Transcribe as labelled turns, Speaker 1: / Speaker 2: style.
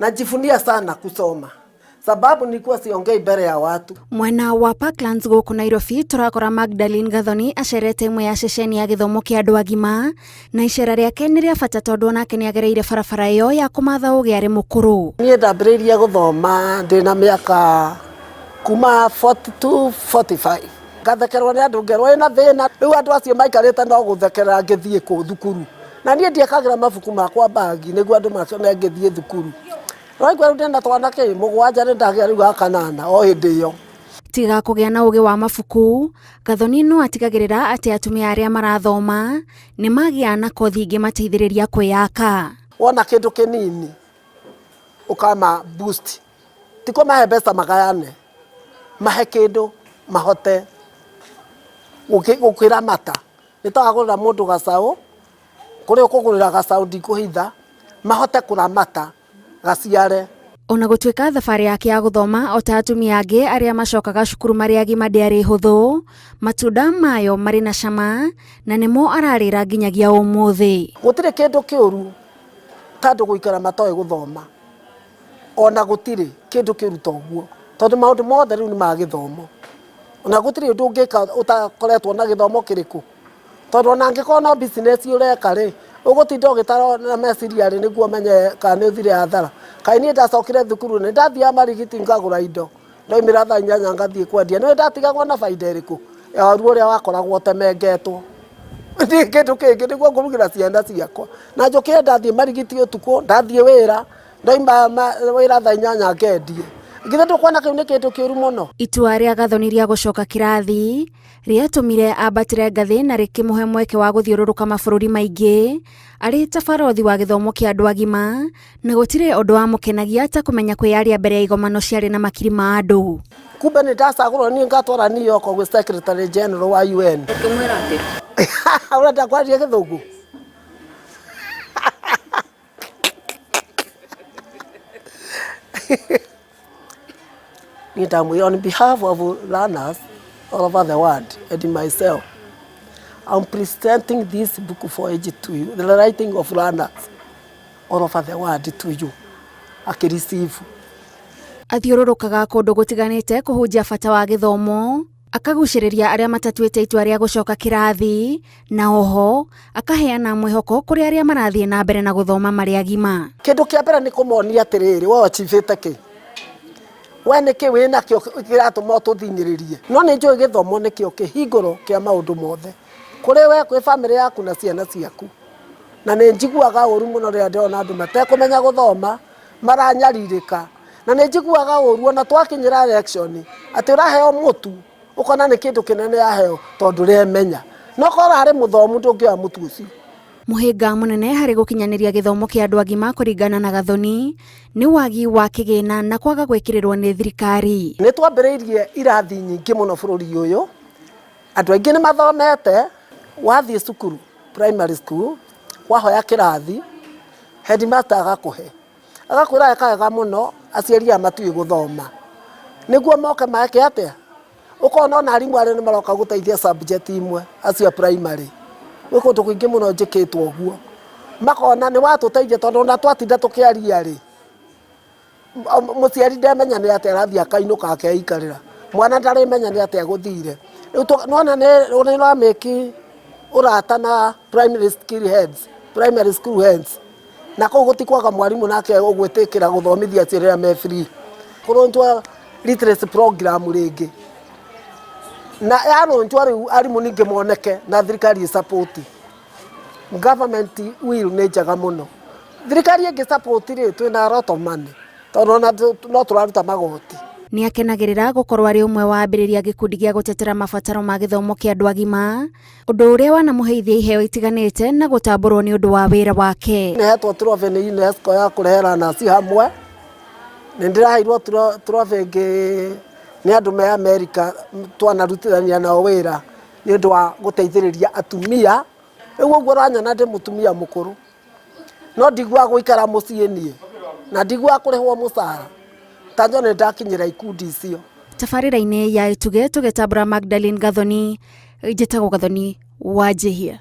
Speaker 1: Najivunia sana kusoma sababu nilikuwa siongei mbele ya watu.
Speaker 2: Mwena wa Parklands gũkũ Nairobi tũrakora Magdalene Gathoni acerete ĩmwe ya ceceni ya gĩthomo kĩa andũ agima na icera rĩake nĩ rĩa bata tondũ onake nĩ agereire barabara ĩyo ya kũmatha ũgĩ arĩ mũkũrũ.
Speaker 1: Niĩ ndambĩrĩirie gũthoma ndĩna mĩaka kuma 42 45, ngathekerwo nĩ andũ, ngerwo ĩna thĩna. Rĩu andũ acio maikarĩte no gũthekerera ngĩthiĩ kũ thukuru, na niĩ ndiekagĩra mabuku makwa bagi nĩguo andũ makĩone ngĩthiĩ thukuru. Waigua rĩu ndĩna twana kĩ mũgwanja, nĩ ndagĩa rĩu ga kanana o hĩndĩ ĩyo.
Speaker 2: Tiga kũgĩa na ũgĩ wa mabuku, Gathoni no atigagĩrĩra atĩ atumia arĩa marathoma nĩ magĩa na kothi ingĩmateithĩrĩria kwĩyaka.
Speaker 1: Wona kĩndũ kĩnini ũkama boost, ti kũmahe mbeca magayane, mahe kĩndũ mahote gũkĩramata. Nĩ ta wagũrĩra mũndũ gacaũ, kũrĩa ũkũgũrĩra gacaũ ndikũhitha, mahote kũramata gaciare.
Speaker 2: Ona gũtuĩka thabarĩ yake ya gũthoma o ta atumia angĩ arĩa macokaga cukuru marĩ agima ndĩarĩ hũthũ, matunda mayo marĩ na cama na nĩmo ararĩra nginyagia ũmũthĩ.
Speaker 1: Gũtirĩ kĩndũ kĩũru ta andũ gũikara matoĩ gũthoma, ona gũtirĩ kĩndũ kĩũru ta ũguo, tondũ maũndũ mothe rĩu nĩ ma gĩthomo. Ona gũtirĩ ũndũ ũngĩka ũtakoretwo na gĩthomo kĩrĩkũ, tondũ ona angĩkorwo no business ũreka rĩ, ũgũtinda ũgĩtara na meciria rĩ nĩguo ũmenye kana nĩ ũthire hathara. Kaĩ niĩ ndacokire thukuru nĩ ndathiaga Marigiti ngagũra indo, ndaumĩra thaa 8 ngathiĩ kwendia, nĩ ndatigagwo na baida ĩrĩkũ ya waru ũrĩa wakoragwo ũtemengetwo. Ndirĩ kĩndũ kĩngĩ nĩguo ngũrugĩra ciana ciakwa, na njũkĩre ndathiĩ Marigiti ũtukũ, ndathiĩ wĩra, ndauma wĩra thaa 8 ngendie. Githĩ ndũkuona kĩu nĩ kĩndũ kĩũru mũno?
Speaker 2: Itua rĩa Gathoni rĩa gũcoka kĩrathi rĩatũmire ambatĩre ngathĩ na rĩkĩmũhe mweke wa gũthiũrũrũka mabũrũri maingĩ arĩ ta barothi wa gĩthomo kĩa andũ agima, na gũtirĩ ũndũ wamũkenagia ta kũmenya kwĩyaria mbere ya igomano ciarĩ na makiri ma andũ.
Speaker 1: Kumbe nĩ ndacagũrwo niĩ ngatwara New York gwĩ Secretary General wa UN.
Speaker 3: Ũkĩmwĩra atĩ?
Speaker 1: Ũrenda kwaria gĩthũngũ? Niĩ ndamwĩra on behalf of learners all over the world and myself, I'm presenting this book for age to you, the writing of learners all over the world to you. Akĩreceive.
Speaker 2: Athiũrũrũkaga kũndũ gũtiganĩte kũhunjia bata wa gĩthomo, akagucĩrĩria arĩa matatuĩte itua rĩa gũcoka kĩrathi, na oho akaheana mwĩhoko kũrĩ arĩa marathiĩ na mbere na gũthoma marĩ agima.
Speaker 1: Kĩndũ kĩa mbere nĩ kũmonia atĩrĩrĩ, we ũachivĩte kĩ? We nĩkĩ wĩnakĩo kĩratũma ũtũthinyĩrĩrie? No nĩ njũĩ gĩthomo nĩkĩo kĩhingũro kĩa maũndũ mothe, kũrĩ we, kwĩ bamĩrĩ yaku na ciana ciaku. Na nĩ njiguaga ũru mũno rĩrĩa ndĩrona andũ matekũmenya gũthoma, maranyarirĩka. Na nĩ njiguaga ũru ona twakinyĩra election, atĩ ũraheo mũtu, ũkona nĩ kĩndũ kĩnene aheo tondũ ndũremenya. No korwo arĩ mũthomu ndũngĩoya mũtu ũcio.
Speaker 2: Mũhĩnga mũnene harĩ gũkinyanĩria gĩthomo kĩa andũ agima kũringana na Gathoni nĩ wagi wa kĩgĩna na kwaga gwĩkĩrĩrwo nĩ thirikari.
Speaker 1: Nĩ twambĩrĩirie irathi nyingĩ mũno bũrũri ũyũ, andũ aingĩ nĩ mathomete, wathiĩ cukuru primary school, wahoya kĩrathi, headmaster agakũhe, agakwĩra weka wega mũno, aciari aya matiũĩ gũthoma, nĩguo moke meke atĩa? Ũkona ona arimũ arĩa nĩ maroka gũteithia subject imwe acio a primary, gwĩ kũndũ kũingĩ mũno njĩkĩtwo ũguo, makona nĩ watũteithia tondũ ona twatinda tũkĩaria rĩ, mũciari ndemenya nĩ atĩa arathiĩ akainũka akeikarĩra, mwana ndarĩmenya nĩ atĩa gũthire. Rĩu nĩwona nĩ ũramake ũrata na primary school heads, primary school heads, na kũu gũtikwaga mwarimũ nake ũgwĩtĩkĩra gũthomithia acio rĩrĩa me free. Kũrũnjwo literacy program rĩngĩ, na yarũnjwo rĩu arimũ ningĩ moneke na thirikari ĩ support. Government will nĩ njega mũno. Thirikari ĩngĩ support rĩ, twĩna a lot of money, tondũ ona no tũraruta magoti.
Speaker 2: Nĩ akenagĩrĩra gũkorwo arĩ ũmwe wa ambĩrĩria gĩkundi gĩa gũtetera mabataro ma gĩthomo kĩa andũ agima, ũndũ ũrĩa wanamũheithia iheo itiganĩte na gũtambũrwo nĩ ũndũ wa wĩra wake.
Speaker 1: Nĩhetwo trophy nĩ UNESCO ya kũrehe learners hamwe, nĩ ndĩraheirwo trophy ĩngĩ nĩ andũ me America twanarutithania nao wĩra nĩ ũndũ wa gũteithĩrĩria atumia. Rĩu ũguo ũranyona ndĩ mũtumia mũkũrũ, no ndiguaga gũikara mũciĩ niĩ, na ndiguaga kũrĩhwo mũcara, ta nyone ndakinyĩra ikundi icio.
Speaker 2: Tabarĩra-inĩ ya Ĩtugĩ tũgĩtambũra Magdalene Gathoni, njĩtagwo Gathoni wa Njĩhia.